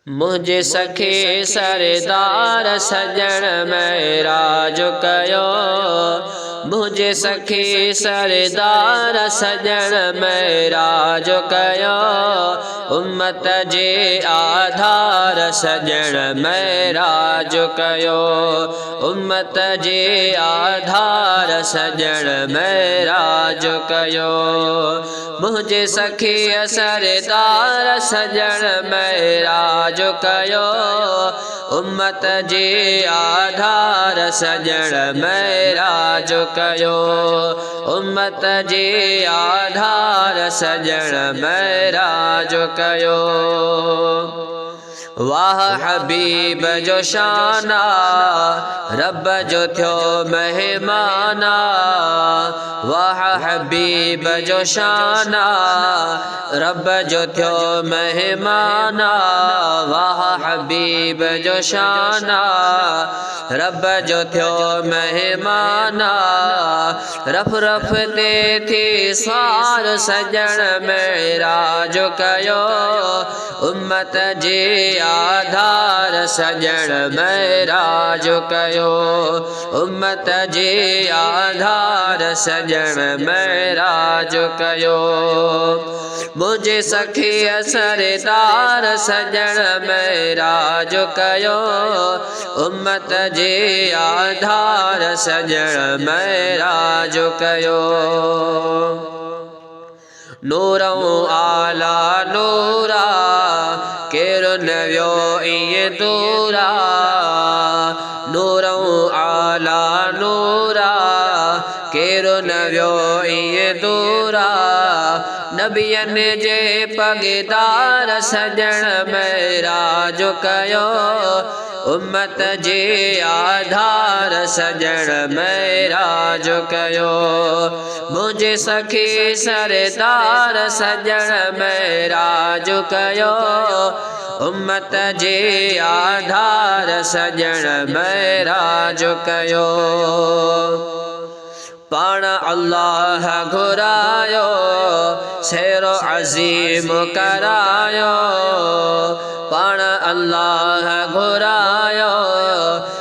منهنجي سخي سردار سڄڻ معراج ڪيو منهنجي سخي سردار سڄڻ معراج ڪيو امت جي آڌار سڄڻ معراج ڪيو امت جي آڌار سڄڻ معراج ڪيو منهنجي سخيء سردار سڄڻ معراج ڪيو امت جي آڌار سڄڻ معراج ڪيو امت جي آڌار سڄڻ معراج ڪيو. واھ حبيب جو شان آ، رب جو ٿيو مهمان آ. واھ حبيب جو شان آ، رب جو ٿيو مهمان آ. واھ حبيب جو شان آ، رب جو ٿيو مهمان آ. رف رف تي ٿي سوار سڄڻ معراج ڪيو. امت جي آڌار سڄڻ معراج ڪيو امت جي آڌار سڄڻ معراج ڪيو منهنجي سخيء سردار سڄڻ معراج ڪيو امت جي آڌار سڄڻ معراج ڪيو. نورئون اعليٰ نورا، ڪير نه ويو ائين دورا. نورئون اعليٰ نورا، ڪير نه ويو ائين دورا. نبين جي پڳدار سڄڻ معراج ڪيو. امت جي آڌار سڄڻ معراج ڪيو. منهنجي سخي سردار سڄڻ معراج ڪيو. امت جي آڌار سڄڻ معراج ڪيو. پاڻ الله گهرايو، سير عظيم ڪرايو. پاڻ الله گهرايو،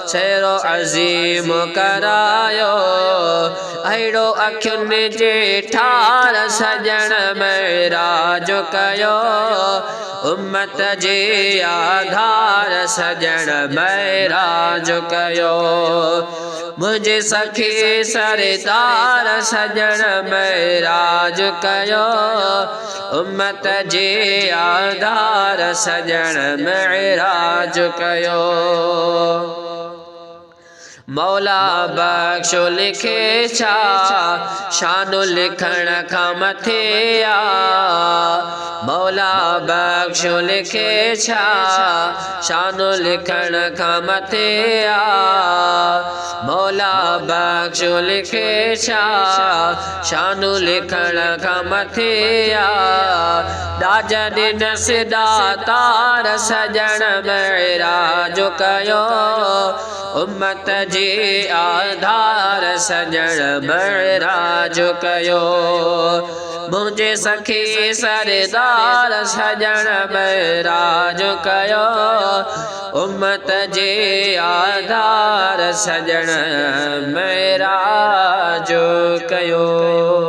سير عظيم ڪرايو. اهڙو اکين جي ٺار سڄڻ معراج ڪيو. امت جي آڌار سڄڻ معراج ڪيو. منهنجي سخي سردار سڄڻ معراج ڪيو. امت جي آڌار سڄڻ معراج ڪيو. مولا بخش لکي ڇا شان لکڻ کان مٿي آ. مولا بخش لکي ڇا شان لکڻ کان مٿي آ. مولا بخش لکي ڇا شان لکڻ کان مٿي آ. ڏاج ڏنس ڏاتار سڄڻ معراج ڪيو. امت جي آڌار سڄڻ معراج ڪيو. منهنجي سخي سردار سڄڻ معراج ڪيو. امت جي آڌار سڄڻ معراج ڪيو.